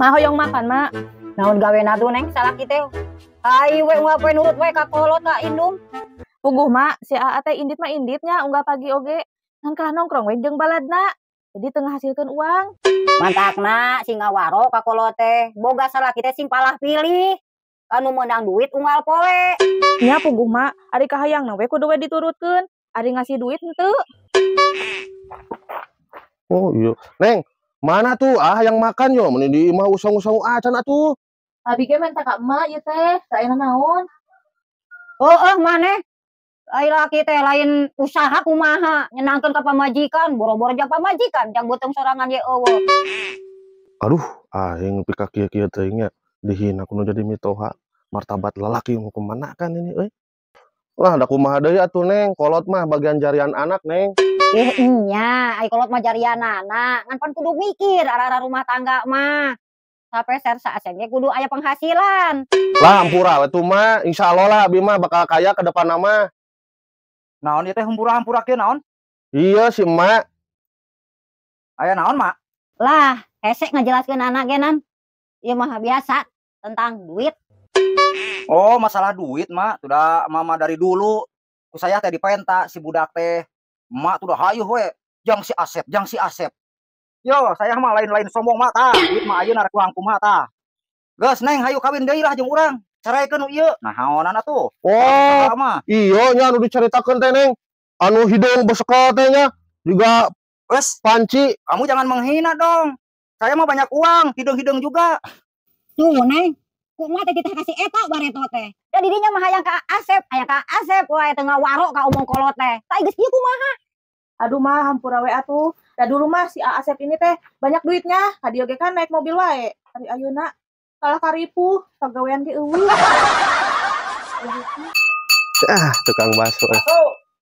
Ma hoyong makan, Ma. Naon gawena tuh Neng salaki teh. Ai we unggal poe nurut we ka kolot ka indung. Puguh, Ma, si Aa teh indit mah inditnya unggal pagi oge. Ngan kalah nongkrong we jeung baladna. Jadi teu ngahasilkeun uang. Mantakna sing ngawaro ka kolot teh. Boga salaki teh sing palah pilih. Anu meunang duit unggal poe. Nya puguh, Ma, ari kahayangna we kudu we diturutkeun. Ari ngasih duit henteu. Oh iya. Neng, mana tuh ah yang makan yo? Meni di imah usang-usang acan atuh. Abi ge menta ka emak ieu teh, saena naon? Oh, maneh. Ai laki teh lain usaha kumaha, nyenangkeun ka pamajikan, boro-boro jang pamajikan, jang beuteung sorangan ye eueuh. Aduh, aing nepi ka kieu-kieu teuing nya dihina kudu jadi mitoha. Martabat lalaki mau kemana kan ini euy. Lah da kumaha deui atuh Neng, kolot mah bagian jarian anak Neng. Ih nya, ai kolot mah jarianana, ngan pan kudu mikir arah-arah rumah tangga mah. Sapeser saasen ge kudu aya penghasilan. Lah hampura we tuh mah, insyaallah lah abi mah bakal kaya ke depan mah. Naon ieu teh hampura-hampura kieu naon? Iya si emak. Aya naon, Mak? Lah, hese ngajelaskeun anak ge nan. Ieu mah biasa tentang duit. Oh, masalah duit, Mak. Sudah mama dari dulu. Ku saya teh dipenta si budak teh. Mak tuh udah hayuh we. Jang si Asep, jang si Asep. Yo, saya mah lain-lain sombong mak tah. Duit mah ayeuna rek urang kumaha tah. Geus Neng hayu kawin deui lah jeung urang. Ceraikeun nu ieu. Nah, haonan atuh. Oh, mah. Iya nya anu dicaritakeun teh Neng. Anu hideung besekel teh nya. Juga wes panci. Kamu jangan menghina dong. Saya mah banyak uang, hideung-hideung juga. Tuh Neng. Kumaha teh kita kasih eta bareto teh. Da didinya mah hayang ka Asep, hayang ka Asep wae teu ngawaro ka omong kolot teh. Tah geus kieu kumaha? Aduh mah hampura we atuh. Da dulu mah si Asep ini teh banyak duitnya. Ka dieu ge kan naik mobil wae. Ari ayeuna kalah karipuh, pagawean ge eueuh. Ah, tukang bakso.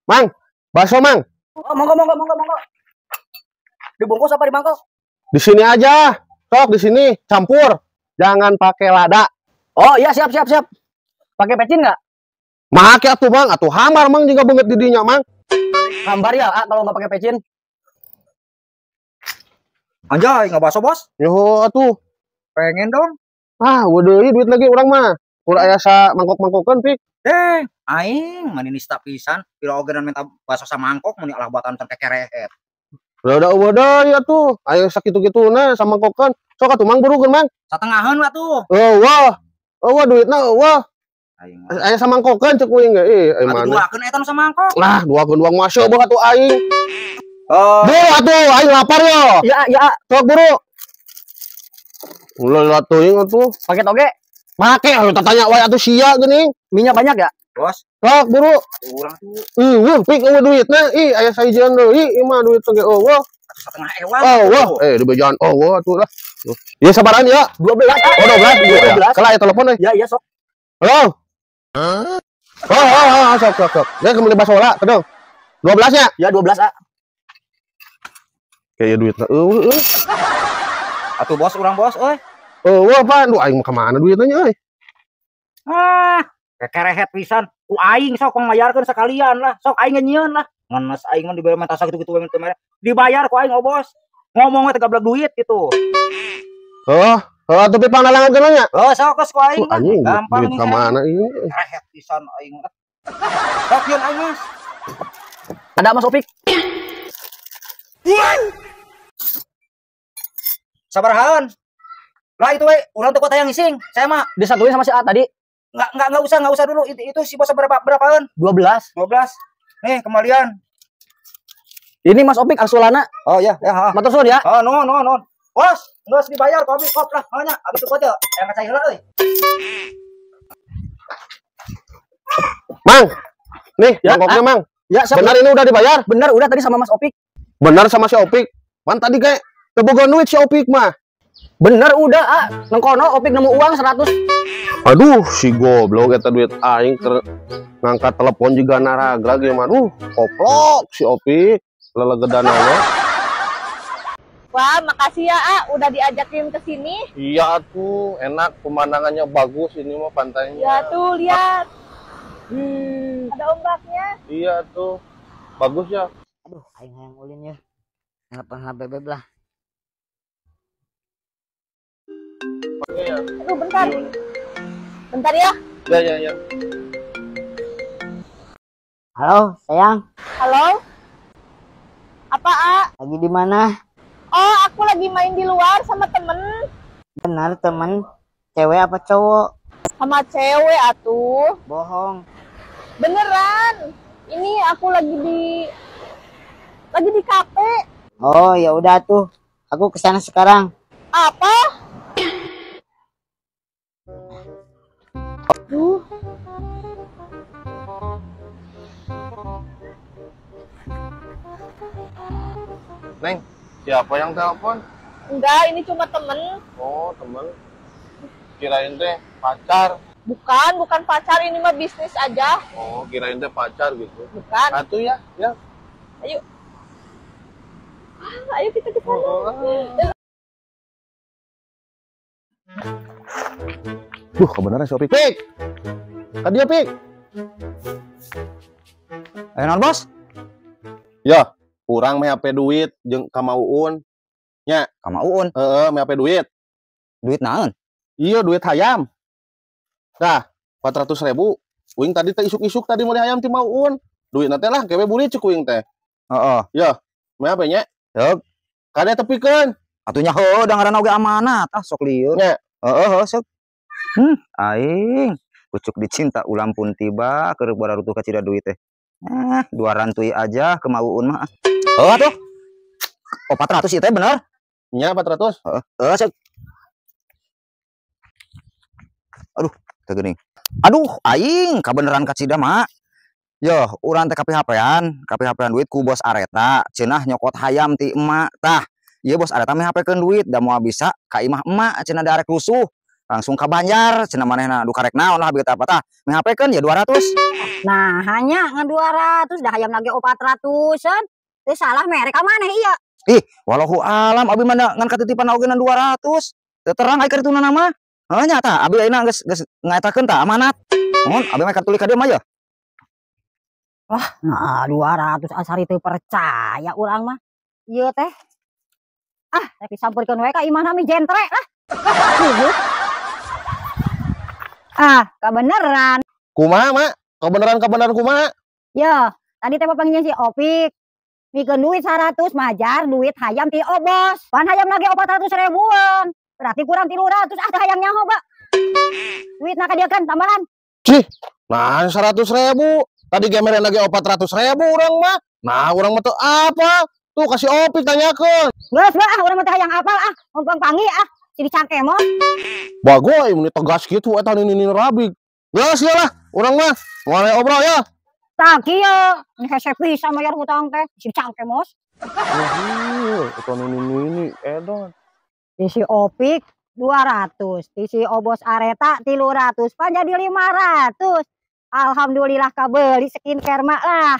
Mang, bakso Mang. Oh, monggo monggo monggo monggo. Dibungkus apa di mangkok? Di sini aja. Sok di sini campur. Jangan pakai lada. Oh iya siap siap siap. Pakai pecin nggak? Make atuh Mang, atuh hambar Mang juga banget didinya Mang. Hambar ya, kalau nggak pakai pecin. Anjay, nggak bakso bos? Yo atuh. Pengen dong. Ah, waduh, duit lagi orang mah. Kurang aya sa mangkok-mangkokan pik. Aing mani nista pisan, pira oge minta bakso sama mangkok meni alah buatan kekerehet. Udah udah ya tuh, ayo sakitu-kituna sama mangkokan. Sok atuh Mang burukeun Mang. Satengaheun we atuh. Eueuh. Eueuh duitna eueuh. Aya samangkokeun cek uing ge. Ih, ai mana? Duakeun eta nu samangkok. Lah, duakeun uang masuk beuh atuh aing. Oh. Buru atuh aing lapar yo. Ya, ya. Sok buru. Ulah atuh atuh. Pakai toge? Make atuh tatanya wae atuh sia geuning. Minyak banyak ya? Bos. Sok buru. Urang tuh. Eueuh, pik eueuh duitna. Ih, aya sajian deui, ieu mah duit ge eueuh. Setengah ewan. Oh, wah, dibejaan. Oh, wah atuh lah. Ya sabaran ya. 12. Oh, 12. 12. Kalah ya telepon euy. Ya, ya sok. Halo. Hah? Oh, sok sok sok. Dia kembali bakso lah, kedong. 12 nya? Ya, 12, A. Kayak duitna eueuh euy. Atuh bos urang bos euy. Eueuh apaan? Duh aing mah ka mana duitna nya euy? Ah, kekerehet pisan. Ku aing sok mayarkeun sekalian lah. Sok aing nyieun lah. Ngenes aing mah dibayar mata sakitu kitu we dibayar ku aing oh bos. Ngomongnya teh gablek duit gitu. Oh, oh tapi pangnalangan kana nya. Oh, sok geus ku aing. Gampang duit ka mana ieu? Kerehet pisan aing. Sok yeun aing Mas. Ada Mas Opik. Sabarahaan. Lah itu we, urang teh kuat hayang ngising. Saya mah disatuin sama si A tadi. Enggak usah dulu. Itu si bos berapa berapaan? 12. 12. Nih, kembalian. Ini Mas Opik angsulana. Oh iya, ya, ha. Matur suwun ya. Oh, no no no. Bos, geus dibayar kopi kop lah, makanya abis itu aja yang ngacai heula euy. Mang. Nih, ya, mangkoknya, Mang. Ya, siap. Benar ini udah dibayar? Benar, udah tadi sama Mas Opik. Benar sama si Opik. Man tadi kayak teu boga duit si Opik mah. Bener udah, ah. Nang kono Opik nemu uang 100. Aduh, si goblok eta duit aing keur ngangkat telepon juga naragrag ieu mah. Aduh, koplok si Opik lelegedanana. Wah, makasih ya, A, udah diajakin ke sini. Iya tuh, enak pemandangannya bagus ini mah pantainya. Ya tuh, lihat. Ada ombaknya. Iya tuh. Bagus ya. Aduh, aing hayang ulin ya. Nelpon HBB lah. Iya. Aduh, bentar. Bentar ya. Ya. Halo, sayang. Halo. Apa, A? Lagi di mana? Oh, aku lagi main di luar sama temen. Benar, temen. Cewek apa cowok? Sama cewek atuh. Bohong. Beneran. Ini aku lagi di kafe. Oh, ya udah tuh. Aku kesana sekarang. Apa? Duh. Neng, siapa yang telepon? Enggak, ini cuma temen. Oh, temen. Kirain teh pacar. Bukan pacar, ini mah bisnis aja. Oh, kirain teh pacar gitu. Bukan. Atuh ya. Ayo. Ayo kita ke sana. Oh. Duh, kebenaran si Opik. Pik! Tadi ya, Pik. Ayo non, Bos. Ya, kurang meh HP duit jeung ka Mauun. Nya, ka Mauun. Heeh, meh HP duit. Duit naon? Iya, duit hayam. Nah, 400.000. Uing tadi teh isuk-isuk tadi meuli hayam ti Mauun. Duitna teh lah kewe buri cek uing teh. Heeh. Ya, meh HP nya? Heug. Kade tepikeun. Atuh nya heuh da ngaranna oge amanat ah sok lieur. Nya. Heeh, sok. Aing pucuk dicinta ulam pun tiba keur bararutuh kacida duit teh. Dua rantui aja ke Mauun mah. Heuh atuh. Oh, 400 ieu teh bener? Nya 400. Heeh, sok. Aduh, teu geuning. Aduh, aing kabeneran kacida mah. Yo, urang teh KPHP-an duit ku bos Areta, cenah nyokot hayam ti emak. Tah, ieu bos Areta meh HP-keun duit, da moal bisa ka imah emak cenah da arek rusuh. Langsung ka Banjar cenah manehna duka rek naon lah begitu apa tah. Meh HP-keun ya 200. Nah, hanya ngan 200 dah hayam lagi 400-an. Teu salah merek ka maneh ieu. Ih, wallahu alam abi mah ngan katitipan oge 200. Teu terang ai karituna mah. Heuh nya tah, abi ayeuna geus ngaetakeun tah amanat. Mohon abi mah kartuli ka dieu mah ya. Wah, nah 200 asari teu percaya urang mah. Ieu teh. Ah, rek disampeurkeun we ka imahna mi jentre lah. Ah, kebeneran. Kumaha, Mak? Kebeneran kumaha? Yo, tadi teh papanggih si Opik. Mikeun duit 100 majar duit hayam ti obos. Pan hayam lagi 400 ribuan. Berarti kurang 300. Ah, teh hayang nyaho, Pak. Duit nak dia kan tambahan. Cih, nah 100.000. Tadi gemeren lagi 400.000 urang mah. Nah, urang mah teu apa? Tuh kasih Opik tanyakeun. Geus bae ah, urang mah teh hayang apal ah. Mumpung panggih ah. Si dicangkemo. Bagoy mun tegas kitu eta nini rabik. Geus lah, urang mah moal obrol ya. Tah kieu, ini hese bisa mayar hutang teh, si cangkemos. Eta nini edon. Di si Opik 200, di si Obos Areta 300, pan jadi 500. Alhamdulillah kabeli skincare mak lah.